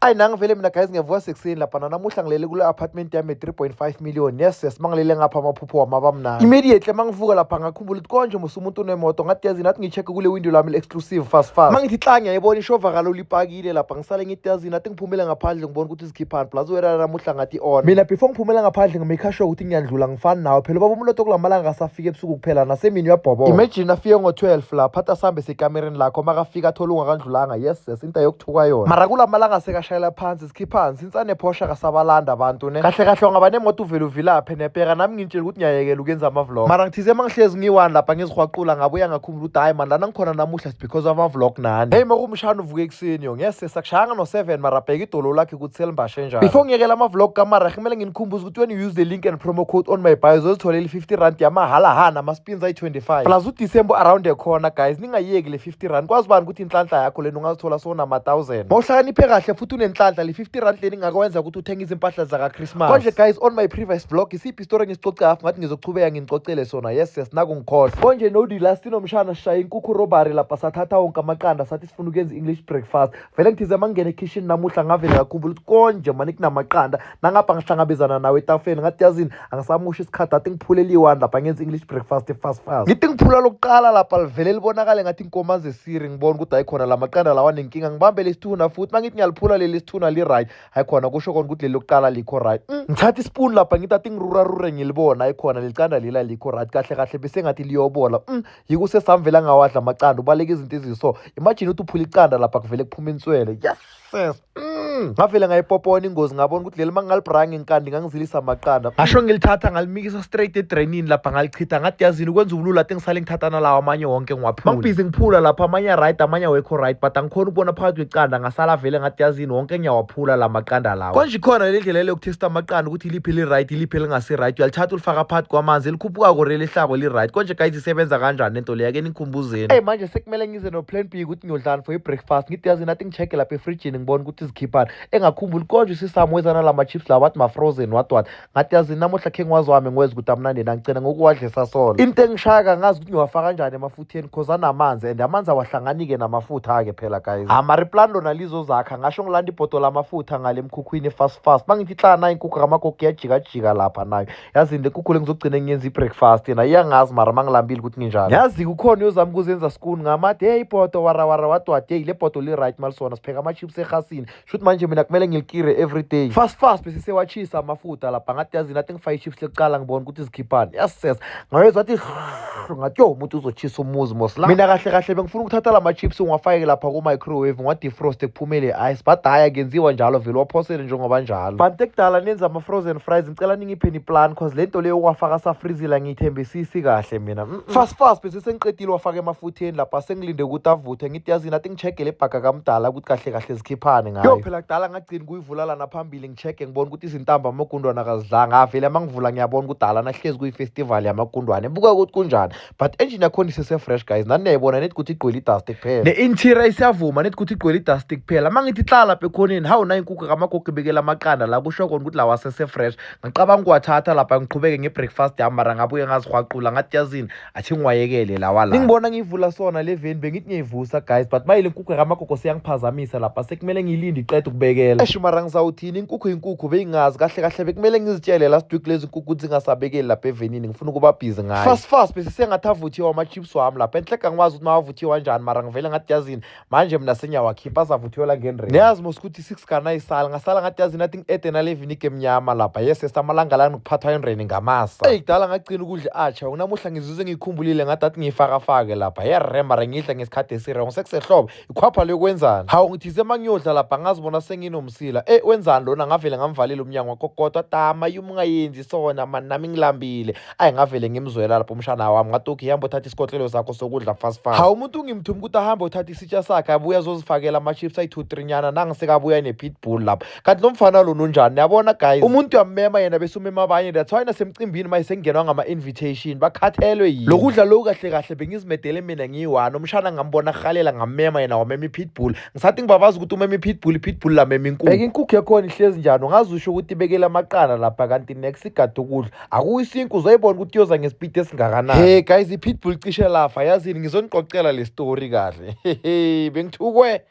Ayi, nangivele mina guys, ngiyavuka sekuseni lapha. Namuhla ngilele kule apartment yami 3.5 million. Yes, mangilele ngapha amaphupho wami abamnandi. Immediately mangivuka lapha ngakhumbula ukuthi konje musa umuntu unemoto. Ngathi yazini, athi ngi-check kule window lami exclusive fast fast. Mangithi hla, ngiyayibona ishova kalo lipakile lapha. Ngisale ngithi yazini, athi ngiphumele ngaphandle ngibona ukuthi zikhiphani, plus wena namuhla ngathi on. Mina before ngiphumela ngaphandle ngi-make sure ukuthi ngiyandlula, ngifani nawe phela. Ubaba uMloto kulamalanga asafika ebusuku kuphela, nasemini uyabhobola. Imagine afike ngo-12 lapha, athi asambe sekamereni lakho, makafika athole ungakandlulanga. Yes, into ayokuthuka yona, mara kulamalanga sekashayela phansi, sikhiphansi insane phosha kasabalanda abantu ne. Kahle kahle wangaba nemoto uvele uvilaphe nebheka. Nami ngintshela ukuthi ngiyayekela ukuyenza ama-vlog, mara ngithize uma ngihlezi ngiyi-one lapha ngizihwaqula, ngabuya ngakhumbula ukuthi hayi man, lana ngikhona namuhla is because of ama-vlog nani. Hey, makumshana uvuke ekuseni yo, ngiyesesa kushayanga no-7, mara bheka idolo lakhe ukuthi selimbashe njani. Before ngiyekela ama-vlog kamara, kumele nginikhumbuze ukuthi when you use the link and promo code on my bio, uzozitholela i-R50 yamahala ha nama-spins ayi-25, plus uDecember around the corner guys. Ningayiyeki le R50. Kwazi bani ukuthi inhlanhla yakho lena ungazithola sowunama-thousand mawuhlakaniphe kahle futhi unenhlanhla? Le R50 leni ingakwenza ukuthi uthenge izimpahla zaka-Christmas. Konje guys, on my previous vlog, isiphi isitori engisicoce hafu ngathi ngizochubeka nginicocele sona? Yes, naku ngikhohlwa. Konje no the last inomshana sishaya inkukhu robbery lapha, sathatha wonke amaqanda, sathi sifuna ukuyenza i-English breakfast. Vele ngithize uma ngingena ekhishini namuhla, ngavele ngakhumbula ukuthi konje mani kunamaqanda nangapha. Ngihlangabezana nawe etafuleni, ngathi yazini, angisamusha isikhathi, athi ngiphulele i-one lapha ngenza i-English breakfast fast fast. Ngithi ngiphula lokuqala lapha, livele libonakale ngathi inkomo zesiri. Ngibona ukuthi hayi khona la maqanda lawa nenkinga. Ngibambele isithuna futhi, uma ngithi ngiyaliphula leli sithuna li-right. Hayi khona, kusho kona ukuthi leli lokuqala likho right. Ngithatha ispoon lapha, ngithi athi ngirurarure, ngilibona, hayi khona leli qanda lila likho right. Kahle kahle bese ngathi liyobola. Yiko sesamvela ngawadla amaqanda, ubaleka izinto eziso. Imagine ukuthi uphula iqanda lapha, kuvele kuphuma inswele. Yes. Ngavele ngayipopona ingozi, ngabona ukuthi leli mangingalibranga inkandi ngangizilisa amaqanda. Ngasho ngilithatha, ngalimikisa straight edrainini lapha, ngalichitha. Ngathi yazini, ukwenza ubulula, ate ngisale ngithatha nalawa amanye wonke ngiwaphula. Mangibhizi ngiphula lapha, amanye right, amanye awekho right, but angikhona ukubona phakathi kweqanda. Ngasala vele ngathi yazini, wonke ngiyawaphula la maqanda lawa. Konje ikhona le ndlela le yokuthesta amaqanda ukuthi iliphi li-right, iliphi elingasi-right. Uyalithatha ulifaka phakathi kwamanzi, elikhupukako relihlako li-right. Konje guys, isebenza kanjani lento leyo? Ake nikhumbuzeni. Hey, manje sekumele ngize no-plan B ukuthi ngiyodlani for i-breakfast. Ngithi yazini, athi ngi-check-e lapha efrijini ngibone ukuthi zikhiphani. Engakhumbuli konje usisami wezana lama-chips lawa, wathi ma-frozen, what what. Ngathi yazini, namuhla khe ngiwazi wami ngiweza ukuthi amnandi na. Ngigcina ngokuwadlisa solo. Into engishaya kangazi ukuthi ngiwafaka kanjani emafutheni, cause anamanzi and amanzi awahlangani-ke namafutha-ke phela guys. Mara iplan lona lizozakha. Ngasho ngilanda ibhodo lamafutha ngale emkhukhwini fast fast. Mangithi hla, nayo inkukhu kamagogo iyajikajika lapha nayo. Yazini, le nkukhu le ngizogcina ngiyenza i-breakfast yena iyangazi, mara mangilambile ukuthi nginjani. Yazi kukhona uyozama ukuzenza skuni ngamathi, hey, ibhodo warawara wadwadi. Hey, le bhodo li-right malisona sipheka ama-chips erhasini. Shuthi manje mina kumele ngilikire every day. Fast fast bese sewatshisa amafutha lapha. Ngathi yazini, athi ngifake i-chips lekuqala ngibone ukuthi zikhiphani. Yes, ngayezwa athi ngathi yo, umuntu uzochisa umuzi mos la. Mina kahle kahle bengifuna ukuthatha la ma-chips ngiwafake lapha ku-microwave, ngiwa-defrost, kuphumele ice, but hhayi, akuyenziwa njalo, vele waphosele njengoba njalo. Bantu ekudala nenza ama-frozen fries, ngicela ningiphe ni-plan, cause le nto leyo uwafaka safrizila ngiyithembisisi kahle mina. Fast fast bese sengiqedile wafaka emafutheni lapha, sengilinde ukuthi avuthe. Ngithi yazini, athi ngi-check-e le bhaga kamdala ukuthi kahle kahle zikhiphane ngayo. Yo phela kudala ngagcina kuyivula lana phambili, ngi-check-e ngibone ukuthi izintambo amagundwane akazidlanga. Avele mangivula ngiyabona ukuthi alana hlezi kuyi-festival yamagundwane, buka ukuthi kunjani, but engine yakhona isese-fresh guys. Nani niyayibona nethi ukuthi igcwele i-dust kuphela, ne-interior isiyavuma nethi ukuthi igcwele i-dust kuphela. Uma ngithi hlala lapha ekhoneni, hawu, nayo inkukhu kamagogo ibekela amaqanda la, kusho kona ukuthi lawa asese-fresh. Ngicabanga ukuwathatha lapha ngiqhubeke nge-breakfast yami, mara ngabuye ngazihwaqula, ngathi yazini, athi ngiwayekele lawa la. Ningibona ngiyivula sona le veni, bengithi ngiyayivusa guys, but mayile inkukhu kamagogo siyangiphazamisa lapha, sekumele ngiyilinde iqede ukubekela. Eish, mara ngizawuthini? Inkukhu inkukhu beyingazi kahle kahle. Bekumele ngizitshele last week lezi nkukhu ukuthi zingasabekeli lapha evenini, ngifuna ukuba busy ngayo. Fast fast bese sengathi avuthiwe ama-chips wami lapha enhleka. Angikwazi ukuthi mawavuthiwe kanjani, mara ngivele ngathi yazini, manje mina sengiyawakhipha, azavuthiwela ngenreni. Niyazi mos ukuthi 6 kana isala ngasala. Ngathi yazini, athi ngi-ede nale vinigi emnyama lapha. Yes, amalanga lana kuphathwa inreni ngamasa. Eyi, kudala ngagcina ukudla atsha, namuhla ngizizwe ngiyikhumbulile. Ngathi athi ngiyifakafake lapha yerre, mara ngidla ngesikhathi esirong sekusehlobo. Ikhwapha leyokwenzani? Hawu, ngithize uma ngiyodla lapha ngazibona senginomsila. E, wenzani lona? Ngavele ngamvalela umnyango wakho kodwa tama yuma ungayenzi sona mani, nami ngilambile. Ayi, ngavele ngimzwela lapho umshana wami, ngathi okay, hamba uthatha isikotlelo sakho sokudla fast fast. Hawu, umuntu ngimthuma ukuthi ahambe uthatha isitsha sakhe, abuye azozifakela ama-chips ayi-two three nyana, nangisekabuya ne-pitbull lapha. Kanti lo mfana lona unjani? Niyabona guys, umuntu uyammema yena bese umema abanye. That's why nasemcimbini maye sengingenwa ngama-invitation, bakhathelwe yini lokudla lokhu? Kahle kahle bengizimedele mina ngiyi-one. Umshana ngambona kuhalela, ngammema yena, wamema i-pitbull. Ngisathi ngibabaza ukuthi umema i-pitbull, i-pitbull lamema inkukhu. Bheka inkukhu yakhona ihlezi njani, ungaze usho ukuthi ibekele amaqanda lapha, kanti next igade ukudla akuyisinkwa. Uzoyibona ukuthi iyoza ngesipidi esingakanani. Hey guys, i-pitbull cishe lafa. Yazini, ngizoniqoqela le story kahle. Bengithukwe.